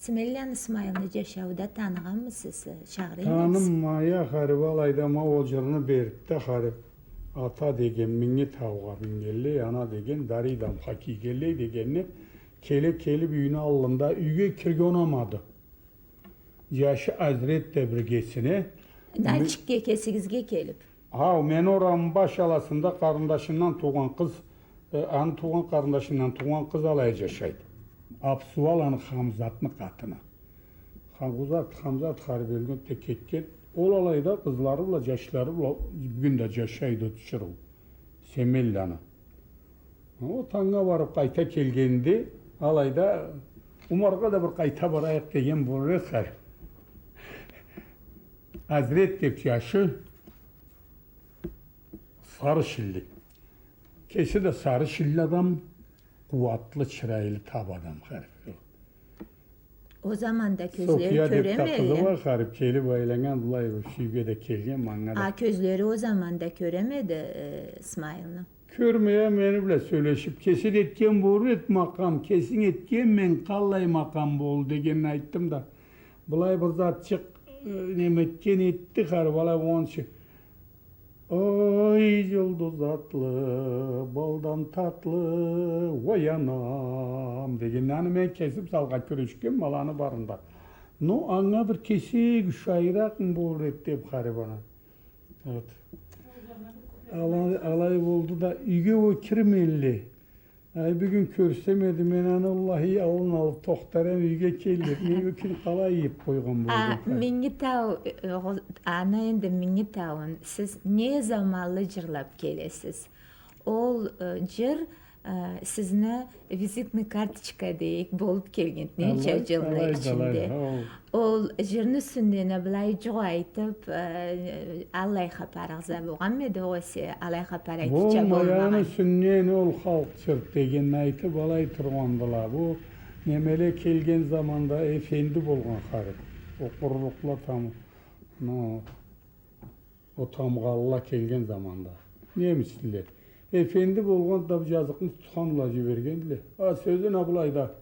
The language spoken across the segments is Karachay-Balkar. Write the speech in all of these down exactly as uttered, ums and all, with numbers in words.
Семенланы Смайылны джашауда таныгъанмысыз, шагъыр эмисиз? Танымайма, харип, алайда ма ол джырны бериб да, харип, ата деген Минги таугъа мингенлей, ана деген дарий дамха кийгенлей дегенни, келе келиб юйню аллында, юйге кирирге унамады. Джашы Азрет да биргесине. Нальчикге кесигизге келиб? Хау, мени орамы баш аласында къарындашындан туугъан къыз, э, аны туугъан къарындашындан туугъан къыз алай джашайды. Абсуал аны Хамзатны къатыны. Хамзат, Хамзат харип ёлген да кетген. Ол алайда къызлары бла, джашлары бла бюгюн да джашайды ол Чырыл. Семенланы. Ол танга барыб къайта келгенде, алайда Умаргъа да бир къайта барайыкъ деген болур эди харип. Азрет деб джашы, сары шилли. Кеси да сары шилли адам, къууатлы, чырайлы, таб адам харип. Ол заманда кёзлери кёремеди. София деб да къызы бар харип, келиб айланнган, былай бир сюйюуге да келген, манга да. А, кёзлери ол заманда кёремеди, э, Смайылны? Кёрмей а, мени бла сёлешиб, кеси да этген болур эди макъам, кесинг этгенмесенг, къаллай макъам болду дегенни айтдым да. Былай бир затчыкъ, э, неме этген этди харип, былай ончу. Ой, джулдуз атлы, балдан татлы, ой, анам, дегенни, аны мен кесиб залгъа кюрешгенме аланы барында. Но анга бир кесек ушайыракъмы болур эди деб харип ана. Вот. Алай, алай болду да, юйге ол кирмейди. Ай, бюгюн кёрсем эди мен аны, уаллахи, аллын алыб тохтар эдим, юйге келмеди. Мен ол кюн къалай ийиб къойгъан болдум. А, Минги тау, э, ол, аны энди Минги тауун сиз не заманлы джырлаб келесиз? Ол, э, джыр, э, сизни визитный карточка дейик болуб келген ненча джылны ичинде. Алай, алай, алай, ол. Ол джырны юсюнден а былай джукъ айтыб, э, аллай хапарыгъыз а болгъанмы эди, огъесе алай хапар айтырча болмагъан? Болмай, аны юсюнден ол халкъ джыр дегенни айтыб, алай тургъандыла. Бу немеле келген заманда эфенди болгъан харип. Ол къурлукъла там, но, ол тамгъалыла келген заманда. Немисле. Эфенди болгъан да, бу джазыкъны тутхан бла джибергендиле. А, сёзюн а былайда.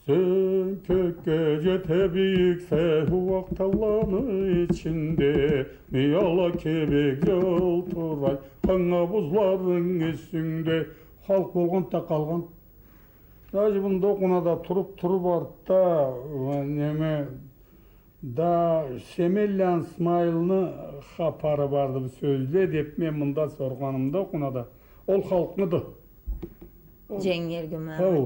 Сен кёкге джете бийиксе, ууакъ тауланы ичинде, мияла кибик джылтырай, къанга бузларынг юсюнгде. Халкъ болгъан да къалгъан. Даже мында окъуна да туруб, туруб артда, э, неме, да Семенланы Смайылны хапары барды бу сёзле деб мен мында соргъанымда окъуна да, ол халкъныды. Дженгел Гюманы. Хау.